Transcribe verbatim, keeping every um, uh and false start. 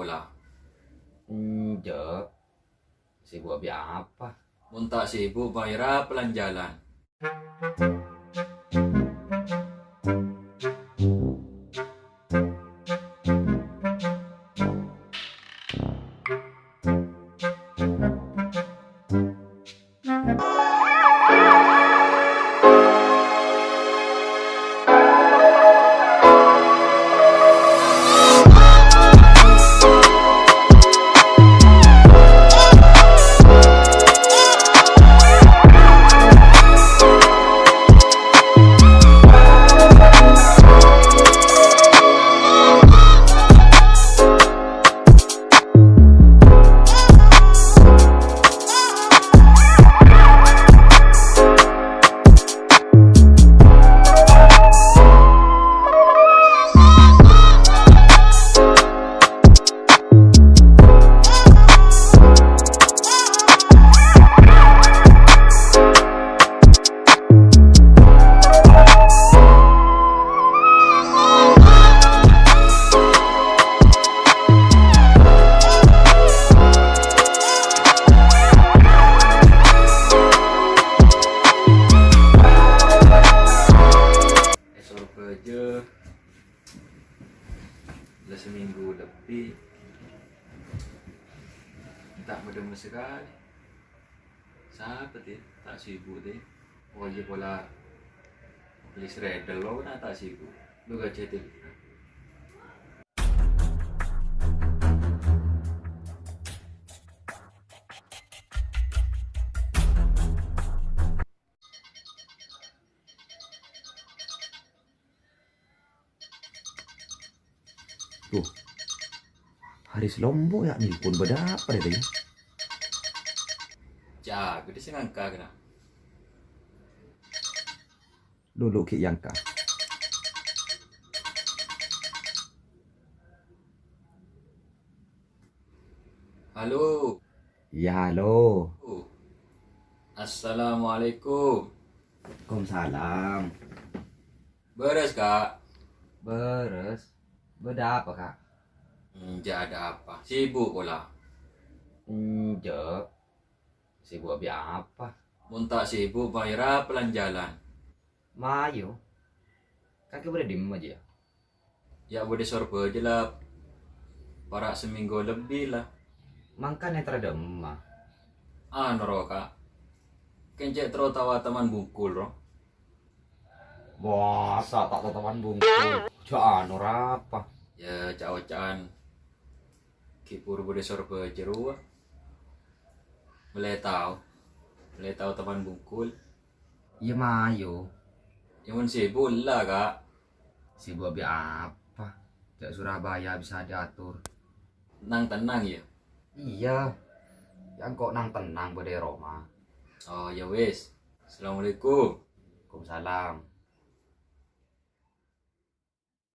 Lah. Enjâ'. Sibuk bi' apa? Mon ta' sibuk, mayu ra lan-jalan. È Sorbhâjâ la seminggu lebbi ta' madhemma sakalè. Sapa, Tè? Ta' sibuk, Tè. Oh, iyâ, pola bellè srèdhel lo, na ta' sibuk. Lo ka chatting. Duh. Haris Lombo ya nelpon, bâdâ apa rè, Tè? Jâ, ghi' sè ngangka' kèna. Lulu ghi' èyangka'. Halo. Ya, halo. Oh. Assalamualaikum. Waalaikumsalam. Bârâs, Ka'? Bârâs. Bâdâ apa, Ka'? Enjâ' ada apa. Sibuk pola? Enjâ'. Sibuk bi' apa? Mon ta' sibuk, mayu ra lan-jalan. Mayu. Kakè bâdâ dimma jiyâ? Ya, bâdâ Sorbhâjâ la, para' seminggu lebbi la. Mangkana èntar dimma? Anu ro, Ka'. Kèng cè' terro tao Taman Bungkul ro. Masa ta' tao Taman Bungkul? Jâ' anu ra apa? Ya, ca'-oca'an ghi' buru bâdâ Sorbhâjâ rowa. Mèlè tao. Mèlè tao Taman Bungkul. Iyâ, mayu. Yâ, mon sibuk ella, Ka'. Sibuk bi' apa? Jâ' Surabaya bisa diatur. Nang tennang, ya? Iyâ. Yâ, engko' nang tennang bâdâ è roma. Oh, ya wis. Assalamualaikum. Waalaikumsalam.